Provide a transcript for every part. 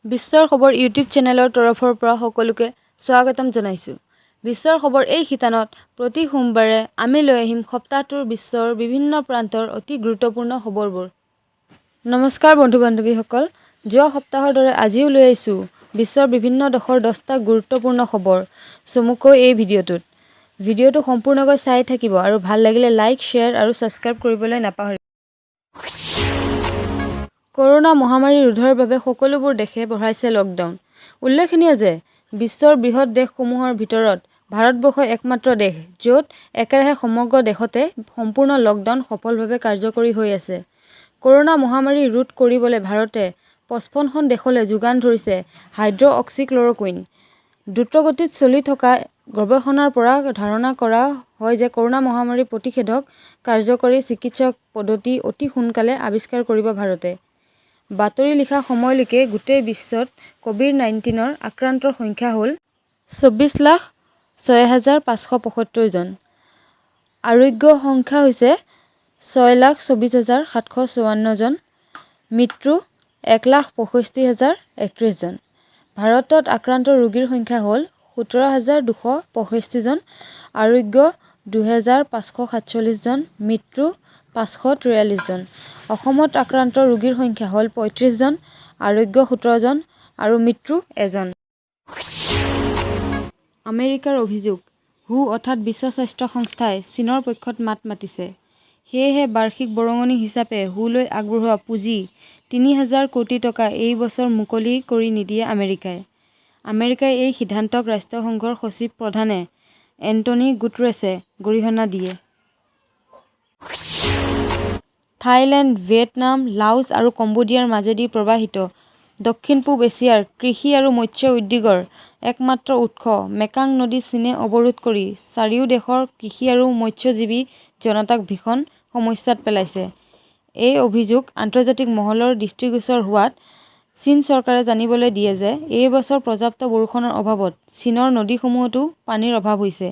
বিশ্বৰ খবৰ ইউটিউব চেনেলৰ তৰফৰ পৰা সকলোকে স্বাগতম জনাইছোঁ। বিশ্বৰ খবৰ এই শিতানত প্ৰতি সোমবাৰে আমি লৈ আহিম সপ্তাহটোৰ বিশ্বৰ বিভিন্ন প্ৰান্তৰ অতি গুৰুত্বপূৰ্ণ খবৰবোৰ। নমস্কাৰ বন্ধু বান্ধৱীসকল, যোৱা সপ্তাহৰ দৰে আজিও লৈ আহিছোঁ বিশ্বৰ বিভিন্ন দেশৰ 10টা গুৰুত্বপূৰ্ণ খবৰ চমুকৈ এই ভিডিঅ'টোত। ভিডিঅ'টো সম্পূৰ্ণকৈ চাই থাকিব আৰু ভাল লাগিলে লাইক, শ্বেয়াৰ আৰু ছাবস্ক্ৰাইব কৰিবলৈ নাপাহৰিব। ক'ৰোনা মহামাৰী ৰোধৰ বাবে সকলোবোৰ দেশে বঢ়াইছে লকডাউন। উল্লেখনীয় যে বিশ্বৰ বৃহৎ দেশসমূহৰ ভিতৰত ভাৰতবৰ্ষই একমাত্ৰ দেশ য'ত একেৰাহে সমগ্ৰ দেশতে সম্পূৰ্ণ লকডাউন সফলভাৱে কাৰ্যকৰী হৈ আছে। ক'ৰোনা মহামাৰী ৰোধ কৰিবলৈ ভাৰতে 55খন দেশলৈ যোগান ধৰিছে হাইড্ৰঅক্সিক্ল'ৰ'কুইন। দ্ৰুতগতিত চলি থকা গৱেষণাৰ পৰা ধাৰণা কৰা হয় যে ক'ৰোনা মহামাৰীৰ প্ৰতিষেধক, কাৰ্যকৰী চিকিৎসা পদ্ধতি অতি সোনকালে আৱিষ্কাৰ কৰিব ভাৰতে। বাতৰি লিখা সময়লৈকে গোটেই বিশ্বত ক'ভিড 19ৰ আক্ৰান্তৰ সংখ্যা হ'ল 24,06,575 জন। আৰোগ্যৰ সংখ্যা হৈছে 6,24,754 জন। মৃত্যু 1,65,031 জন। ভাৰতত আক্ৰান্ত ৰোগীৰ সংখ্যা হ'ল 17,265 জন, আৰোগ্য 2,547 জন, মৃত্যু 543 জন। অসমত আক্ৰান্ত ৰোগীৰ সংখ্যা হ'ল 35 জন, আৰোগ্য 17 জন আৰু মৃত্যু এজন। আমেৰিকাৰ অভিযোগ, হু অৰ্থাৎ বিশ্ব স্বাস্থ্য সংস্থাই চীনৰ পক্ষত মাত মাতিছে। সেয়েহে বাৰ্ষিক বৰঙণি হিচাপে হুলৈ আগবঢ়োৱা পুঁজি 3 হাজাৰ কোটি টকা এই বছৰ মুকলি কৰি নিদিয়ে আমেৰিকাই। আমেৰিকাৰ এই সিদ্ধান্তক ৰাষ্ট্ৰসংঘৰ সচিব প্ৰধান এণ্টনি গুটেৰেছে গৰিহণা দিয়ে। থাইলেণ্ড, ভিয়েটনাম, লাওছ আৰু কম্বোডিয়াৰ মাজেদি প্ৰৱাহিত দক্ষিণ-পূব এছিয়াৰ কৃষি আৰু মৎস্য উদ্যোগৰ একমাত্ৰ উৎস মেকাং নদী চীনে অৱৰোধ কৰি চাৰিও দেশৰ কৃষি আৰু মৎস্যজীৱী জনতাক ভীষণ সমস্যাত পেলাইছে। এই অভিযোগ আন্তৰ্জাতিক মহলৰ দৃষ্টিগোচৰ হোৱাত চীন চৰকাৰে জানিবলৈ দিয়ে যে এই বছৰ পৰ্যাপ্ত বৰষুণৰ অভাৱত চীনৰ নদীসমূহতো পানীৰ অভাৱ হৈছে।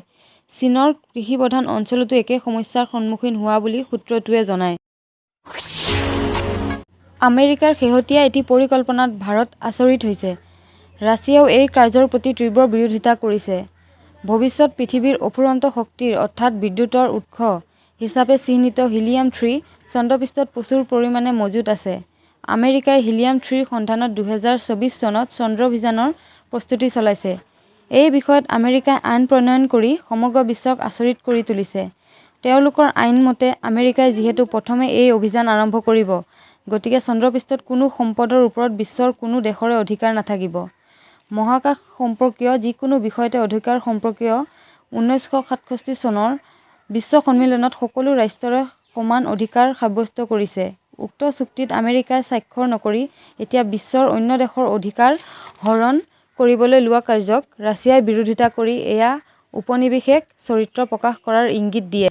চীনৰ কৃষিপ্ৰধান অঞ্চলতো একে সমস্যাৰ সন্মুখীন হোৱা বুলি সূত্ৰটোৱে জনায়। আমেৰিকাৰ শেহতীয়া এটি পৰিকল্পনাত ভাৰত আচৰিত হৈছে। ৰাছিয়াও এই কাৰ্যৰ প্ৰতি তীব্ৰ বিৰোধিতা কৰিছে। ভৱিষ্যত পৃথিৱীৰ অফুৰন্ত শক্তিৰ অৰ্থাৎ বিদ্যুতৰ উৎস হিচাপে চিহ্নিত হিলিয়াম 3 চন্দ্ৰপৃষ্ঠত প্ৰচুৰ পৰিমাণে মজুত আছে। আমেৰিকাই হিলিয়াম 3ৰ সন্ধানত 2024 চনত চন্দ্ৰাভিযানৰ প্ৰস্তুতি চলাইছে। এই বিষয়ত আমেৰিকাই আইন প্ৰণয়ন কৰি সমগ্ৰ বিশ্বক আচৰিত কৰি তুলিছে। তেওঁলোকৰ আইন মতে আমেৰিকাই যিহেতু প্ৰথমে এই অভিযান আৰম্ভ কৰিব, গতিকে চন্দ্ৰপৃষ্ঠত কোনো সম্পদৰ ওপৰত বিশ্বৰ কোনো দেশৰে অধিকাৰ নাথাকিব। মহাকাশ সম্পৰ্কীয় যিকোনো বিষয়তে অধিকাৰ সম্পৰ্কীয় 1967 চনৰ বিশ্ব সন্মিলনত সকলো ৰাষ্ট্ৰৰে সমান অধিকাৰ সাব্যস্ত কৰিছে। উক্ত চুক্তিত আমেৰিকাই স্বাক্ষৰ নকৰি এতিয়া বিশ্বৰ অন্য দেশৰ অধিকাৰ হৰণ কৰিবলৈ লোৱা কাৰ্যক ৰাছিয়াই বিৰোধিতা কৰি এয়া ঔপনিৱেশিক চৰিত্ৰ প্ৰকাশ কৰাৰ ইংগিত দিয়ে।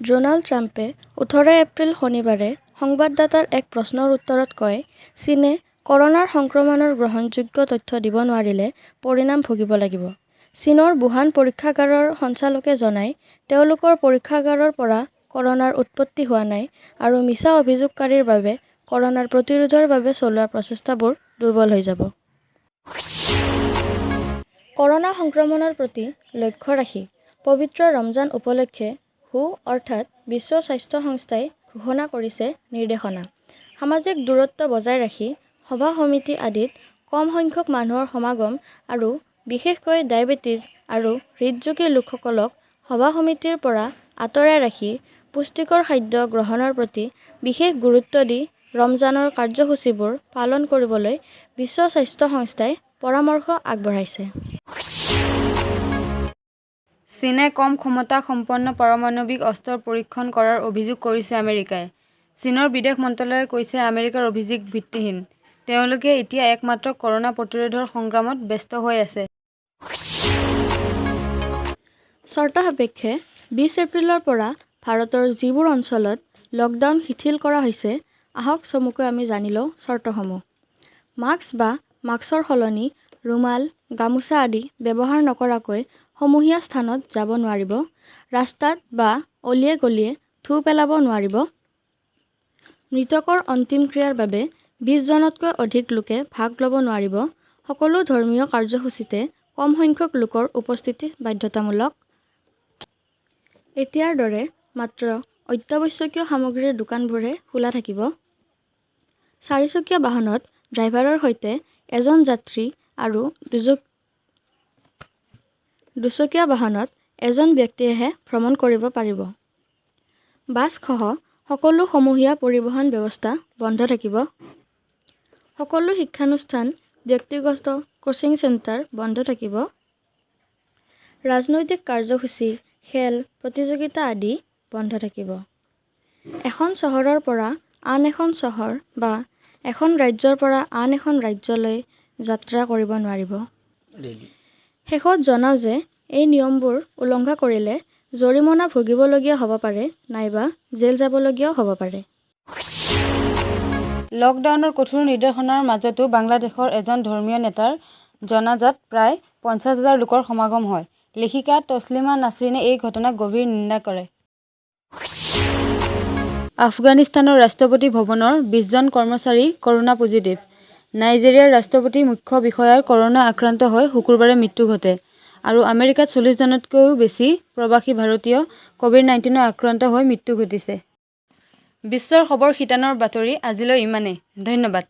ড'নাল্ড ট্ৰাম্পে 18 এপ্ৰিল শনিবাৰে সংবাদদাতাৰ এক প্ৰশ্নৰ উত্তৰত কয়, চীনে কৰ'নাৰ সংক্ৰমণৰ গ্ৰহণযোগ্য তথ্য দিব নোৱাৰিলে পৰিণাম ভুগিব লাগিব। চীনৰ বুহান পৰীক্ষাগাৰৰ সঞ্চালকে জনায়, তেওঁলোকৰ পৰীক্ষাগাৰৰ পৰা কৰ'নাৰ উৎপত্তি হোৱা নাই আৰু মিছা অভিযোগকাৰীৰ বাবে কৰ'নাৰ প্ৰতিৰোধৰ বাবে চলোৱা প্ৰচেষ্টাবোৰ দুৰ্বল হৈ যাব। কৰ'না সংক্ৰমণৰ প্ৰতি লক্ষ্য ৰাখি পবিত্ৰ ৰমজান উপলক্ষে হু অৰ্থাৎ বিশ্ব স্বাস্থ্য সংস্থাই ঘোষণা কৰিছে নিৰ্দেশনা। সামাজিক দূৰত্ব বজাই ৰাখি সভা-সমিতি আদিত কম সংখ্যক মানুহৰ সমাগম আৰু বিশেষকৈ ডায়েবেটিছ আৰু হৃদৰোগী লোকসকলক সভা-সমিতিৰ পৰা আঁতৰাই ৰাখি পুষ্টিকৰ খাদ্য গ্ৰহণৰ প্ৰতি বিশেষ গুৰুত্ব দি ৰমজানৰ কাৰ্যসূচীবোৰ পালন কৰিবলৈ বিশ্ব স্বাস্থ্য সংস্থাই পৰামৰ্শ আগবঢ়াইছে। চীনে কম ক্ষমতা সম্পন্ন পাৰমাণৱিক অস্ত্ৰৰ পৰীক্ষণ কৰাৰ অভিযোগ কৰিছে আমেৰিকাই। চীনৰ বিদেশ মন্ত্ৰালয়ে কৈছে আমেৰিকাৰ অভিযোগ ভিত্তিহীন। তেওঁলোকে এতিয়া একমাত্ৰ কৰ'না প্ৰতিৰোধৰ সংগ্ৰামত ব্যস্ত হৈ আছে। চৰ্তসাপেক্ষে 20 এপ্ৰিলৰ পৰা ভাৰতৰ যিবোৰ অঞ্চলত লকডাউন শিথিল কৰা হৈছে আহক চমুকৈ আমি জানি লওঁ চৰ্তসমূহ। মাস্ক বা মাস্কৰ সলনি ৰুমাল, গামোচা আদি ব্যৱহাৰ নকৰাকৈ সমূহীয়া স্থানত যাব নোৱাৰিব, ৰাস্তাত বা অলিয়ে-গলিয়ে থু পেলাব নোৱাৰিব। মৃতকৰ অন্তিম ক্ৰিয়াৰ বাবে বিশজনতকৈ অধিক লোকে ভাগ ল'ব নোৱাৰিব। সকলো ধৰ্মীয় কাৰ্যসূচীতে কম সংখ্যক লোকৰ উপস্থিতি বাধ্যতামূলক। এতিয়াৰ দৰে মাত্ৰ অত্যাৱশ্যকীয় সামগ্ৰীৰ দোকানবোৰহে খোলা থাকিব। চাৰিচকীয়া বাহনত ড্ৰাইভাৰৰ সৈতে এজন যাত্ৰী আৰু দুচকীয়া বাহনত এজন ব্যক্তিয়েহে ভ্ৰমণ কৰিব পাৰিব। বাছসহ সকলো সমূহীয়া পৰিবহণ ব্যৱস্থা বন্ধ থাকিব। সকলো শিক্ষানুষ্ঠান, ব্যক্তিগত কোচিং চেণ্টাৰ বন্ধ থাকিব। ৰাজনৈতিক কাৰ্যসূচী, খেল প্ৰতিযোগিতা আদি বন্ধ থাকিব। এখন চহৰৰ পৰা আন এখন চহৰ বা এখন ৰাজ্যৰ পৰা আন এখন ৰাজ্যলৈ যাত্ৰা কৰিব নোৱাৰিব। শেষত জনাওঁ যে এই নিয়মবোৰ উলংঘা কৰিলে জৰিমনা ভুগিবলগীয়া হ'ব পাৰে নাইবা জেল যাবলগীয়াও হ'ব পাৰে। লকডাউনৰ কঠোৰ নিৰ্দেশনাৰ মাজতো বাংলাদেশৰ এজন ধৰ্মীয় নেতাৰ জানাজাত প্ৰায় ৫০ হাজাৰ লোকৰ সমাগম হয়। লেখিকা তছলিমা নাছৰিনে এই ঘটনাক গভীৰ নিন্দা কৰে। আফগানিস্তানৰ ৰাষ্ট্ৰপতি ভৱনৰ ২০ জন কৰ্মচাৰী ক'ৰোনা পজিটিভ। নাইজেৰিয়াৰ ৰাষ্ট্ৰপতিৰ মুখ্য বিষয়াৰ ক'ৰোনা আক্ৰান্ত হৈ শুকুৰবাৰে মৃত্যু ঘটে। আৰু আমেৰিকাত ৪০ জনতকৈও বেছি প্ৰৱাসী ভাৰতীয় ক'ভিড নাইনটিনত আক্ৰান্ত হৈ মৃত্যু ঘটিছে। বিশ্বৰ খবৰ শিতানৰ বাতৰি আজিলৈ ইমানেই। ধন্যবাদ।